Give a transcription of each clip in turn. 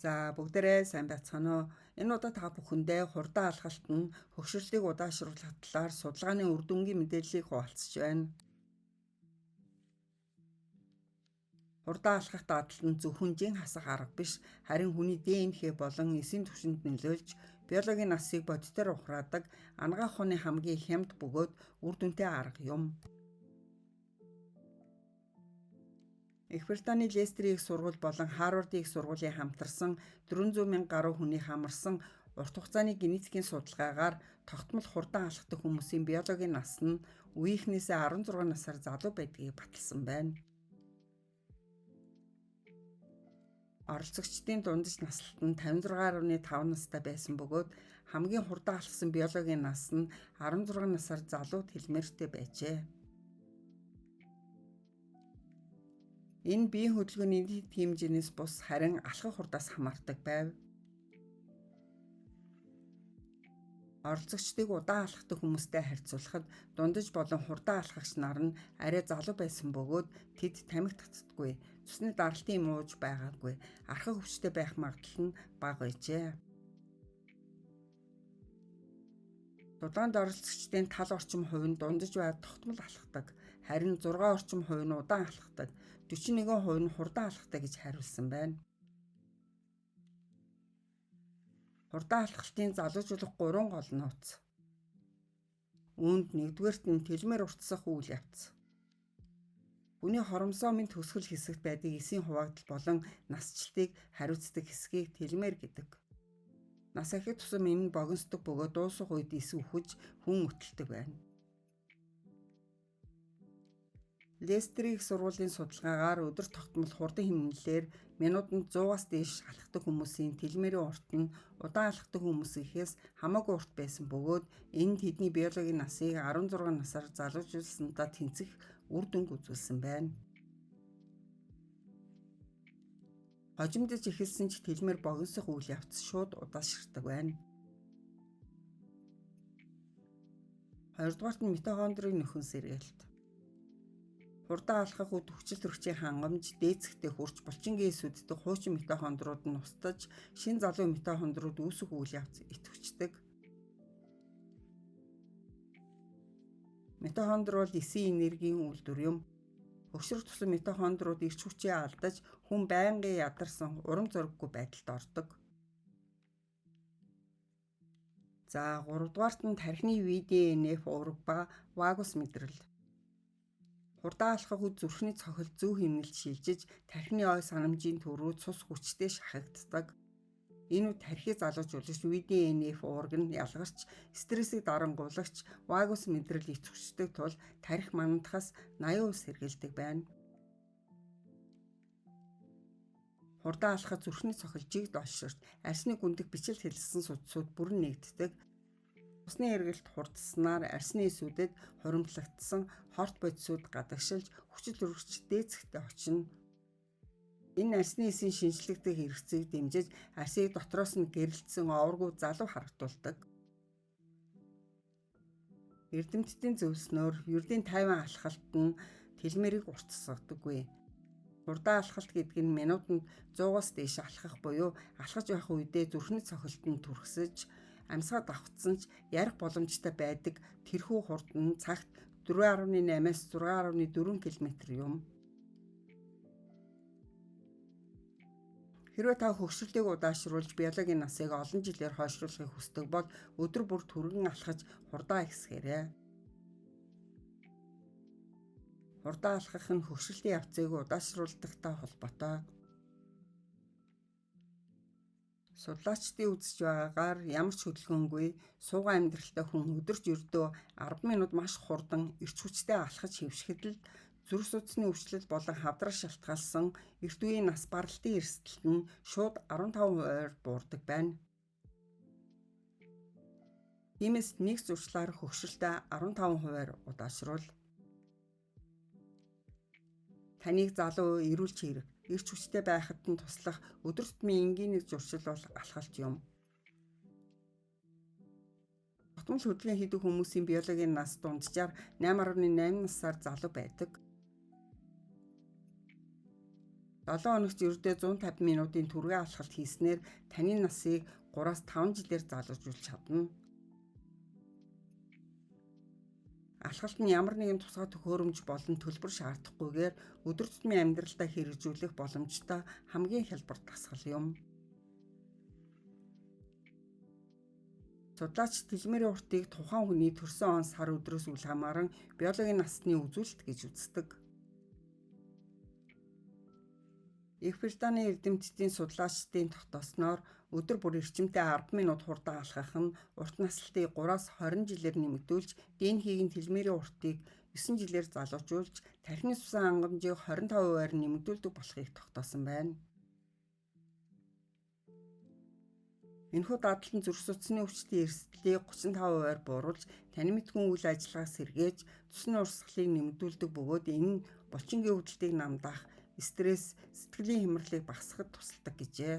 За бүгдээрээ сайн байцгаана уу? Энэ удаа та бүхэндээ хурдан алхалт нь хөгшөрлийг удаашруулах талаар судалгааны үр дүнгийн мэдээллийг хуваалцаж байна. Хурдан алхах дадал нь зөвхөн жин хасах арга биш, харин хүний ДНХ болон эсийн түвшинд нөлөөлж, биологийн насыг бодитоор ухраадаг анагаах ухааны хамгийн хямд бөгөөд үр дүнтэй арга юм. Их Британий Лестерийн их сургууль болон Харвардын их сургуулийн хамтарсан 400 мянга гаруй хүний хамарсан урт хугацааны генетикийн судалгаагаар тогтмол хурдан алхдаг хүмүүсийн биологийн нас нь үеийнхнээсээ 16 насаар залуу байдгийг баталсан байна. Оролцогчдын дундаж наслалт нь 56.5 настай байсан бөгөөд хамгийн хурдан алхсан биологийн нас нь 16 насаар залуу теломертэй байжээ. Энэ биеийн хөдөлгөөний дэд хэмжээнээс бус харин алхах хурдаас хамаардаг байв. Оролцогчдыг удаан алхдаг хүмүүстэй харьцуулахад дундаж болон хурдан алхагч нар нь арай залуу байсан бөгөөд тэд тамхи татдаггүй, цусны даралтын эм ууж байгаагүй, архаг өвчтэй байх магадлал нь бага байжээ. Судалгаанд оролцогчдын тал орчим хувь нь дундаж ба тогтмол алхдаг, харин 6 орчим хувь нь удаан алхдаг, 41% нь хурдан алхдаг гэж хариулсан байна. Хурдан алхалтын залуужуулах 3 гол нууц. Үүнд нэгдүгээрт нь теломер уртсах үйл явц. Хүний хромосомын төгсгөл хэсэгт байдаг эсийн хуваагдал болон насжилтыг хариуцдаг хэсгийг теломер гэдэг. Нас ахих тусам энэ нь богиносдог бөгөөд дуусах үед эс үхэж хүн өтөлдөг байна. Лестерийн их сургуулийн судалгаагаар өдөр тогтмол хурдан хэмнэлээр минутанд 100-аас дээш алхдаг хүмүүсийн теломерийн урт нь удаан алхдаг хүмүүсийнхээс хамаагүй урт байсан бөгөөд энэ нь тэдний биологийн насыг 16 насаар залуужуулсантай тэнцэх үр дүнг үзүүлсэн байна. Хожимдож эхэлсэн ч теломер богиносох үйл явц шууд удаашрдаг байна. Хоёрдугаарт нь митохондрийн нөхөн сэргээлт. Хурдан алхах үд хүчил төрөгчийн хангамж дээцэгтээ хүрч булчингийн эс үддэг хуучин митохондрууд нь устж, шин залуу митохондрууд үүсэх үйл явц идэвхждэг. Митохондр бол эсийн энергийн үйлдвэр юм. Хөгшрөх тусам митохондрууд эрч хүчээ алдаж, хүн байнгын ядарсан, урам зориггүй байдалд ордог. За гуравдугаарт нь тархины VDNF уурга ба вагус мэдрэл. Хурдан алхах үд зүрхний цохилт зөв хэмнэлд шилжиж, тархины ой санамжийн төв рүү цус хүчтэй шахагддаг. Энэ үд тархийг залуужуулагч VDNF уурга нь ялгарч, стрессийг дарангуулагч вагус мэдрэл идэвхждэг тул тархи мандахаас 80% сэргийлдэг байна. Хурдан алхахад зүрхний цохилт жигд олширч, арьсны гүндэх бичил хэлсэн судсууд бүрэн нэгддэг. Цусны эргэлт хурдсанаар арьсны эсүүдэд хуримтлагдсан хорт бодисууд гадагшилж хүчил төрөгч дээцэгтээ очино. Энэ арьсны эсийн шинжлэгдэх хэрэгцээг дэмжиж, арьсыг дотроос нь гэрэлтсэн овргүй залуу харагдуулдаг. Эрдэмтдийн зөвлөснөөр ердийн 50 алхалт нь теломерийг уртасгадаггүй. Хурдан алхалт гэдэг нь минутанд 100-аас дээш алхах буюу алхаж байх үедээ зүрхний цохилт нь түрхсэж, амьсгаа давхцсан ч ярих боломжтой байдаг тэрхүү хурд нь цагт 4.8-аас 6.4 км юм. Хэрвээ та хөгшөрлийг удаашруулж биологийн насыг олон жилээр хойшруулахыг хүсдэг бол өдөр бүр түргэн алхаж хурдан ихсгээрэй. Хурдан алхах нь хөгшрөлтийн явцыг удаашруулдагтай холбоотой. Судлаачдын үзэж байгаагаар ямар ч хөдөлгөөнгүй суугаа амьдралтай хүн өдөрт ердөө 10 минут маш хурдан эрч хүчтэй алхаж хэвшихэд л зүрх судасны өвчлөл болон хавдраа шалтгаалсан эрт үеийн нас баралтын эрсдэлт нь шууд 15%-аар буурдаг байна. Тиймээс нэг зуршлаар хөгшрөлтөө 15%-аар удаашруул. Таныг залуу эрүүл чирэг, эрч хүчтэй байхад нь туслах өдөр тутмын энгийн нэг зуршил бол алхалт юм. Тогтмол хөдөлгөөн хийдэг хүмүүсийн биологийн нас дунджаар 8.8 насаар залуу байдаг. 7 хоногт ердөө 150 минутын түргэн алхалт хийснээр таны насыг 3-5 жилээр залуужуулж чадна. Алхалт нь ямар нэгэн тусгай төхөөрөмж болон төлбөр шаардахгүйгээр өдөр тутмын амьдралдаа хэрэгжүүлэх боломжтой хамгийн хялбар дасгал юм. Судлаач теломерийн уртыг тухайн хүний төрсөн он сар өдрөөс үл хамааран биологийн насны үзүүлэлт гэж үздэг. Их Британий эрдэмтдийн судлаачдын тогтоосноор өдөр бүр эрчимтэй 10 минут хурдан алхах нь урт наслалтыг 3-20 жилээр нэмэгдүүлж, ДНХ-ийн теломерийн уртыг 9 жилээр залуужуулж, тархины цусан хангамжийг 25%-аар нэмэгдүүлдэг болохыг тогтоосон байна. Энэхүү дадал нь зүрх судасны өвчтийн эрсдлийг 35%-аар бууруулж, танин мэдхүйн үйл ажиллагааг сэргээж, цусны урсгалыг нэмэгдүүлдэг бөгөөд энэ нь булчингийн өвдөлтийг намдаах, стресс, сэтгэлийн хямралыг багасгахад тусалдаг гэжээ.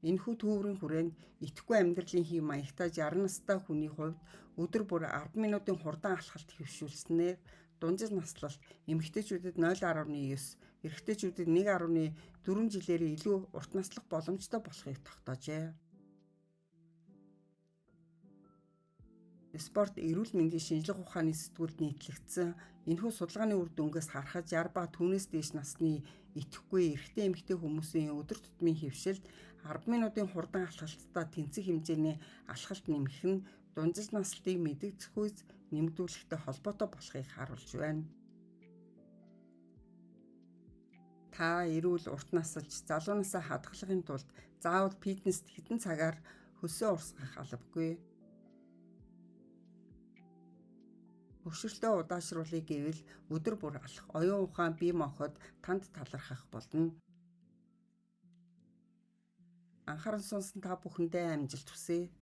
Энэхүү түйврийн хүрээнд идэвхгүй амьдралын хэв маягтай 60 настай хүний хувьд өдөр бүр 10 минутын хурдан алхалт хэвшүүлснээр дунджил наслалт эмэгтэйчүүдэд 0.9, эрэгтэйчүүдэд 1.4 жилээр илүү урт наслах боломжтой болохыг тогтоожээ. Спорт эрүүл мэндийн шинжлэх ухааны сэтгүүлд нийтлэгдсэн энэхүү судалгааны үр дүнгээс харахад 60 ба түүнээс дээш насны идэвхгүй эрэгтэй эмэгтэй хүмүүсийн өдөр тутмын хэвшилд 10 минутын хурдан алхалттай тэнцэх хэмжээний алхалт нэмэх нь дунджил наслалтыг мэдэгдэхүйц нэмэгдүүлэхтэй холбоотой болохыг харуулж байна. Та эрүүл урт насалж залуу насаа хадгалахын тулд заавал фитнест хэдэн цагаар хөлсөө урсгах албагүй. Хөгшөрлөө удаашруулъя гэвэл өдөр бүр алах, оюун ухаан бие махбод танд талархах болно. Анхааран сонсон та бүхэндээ амжилт хүсье.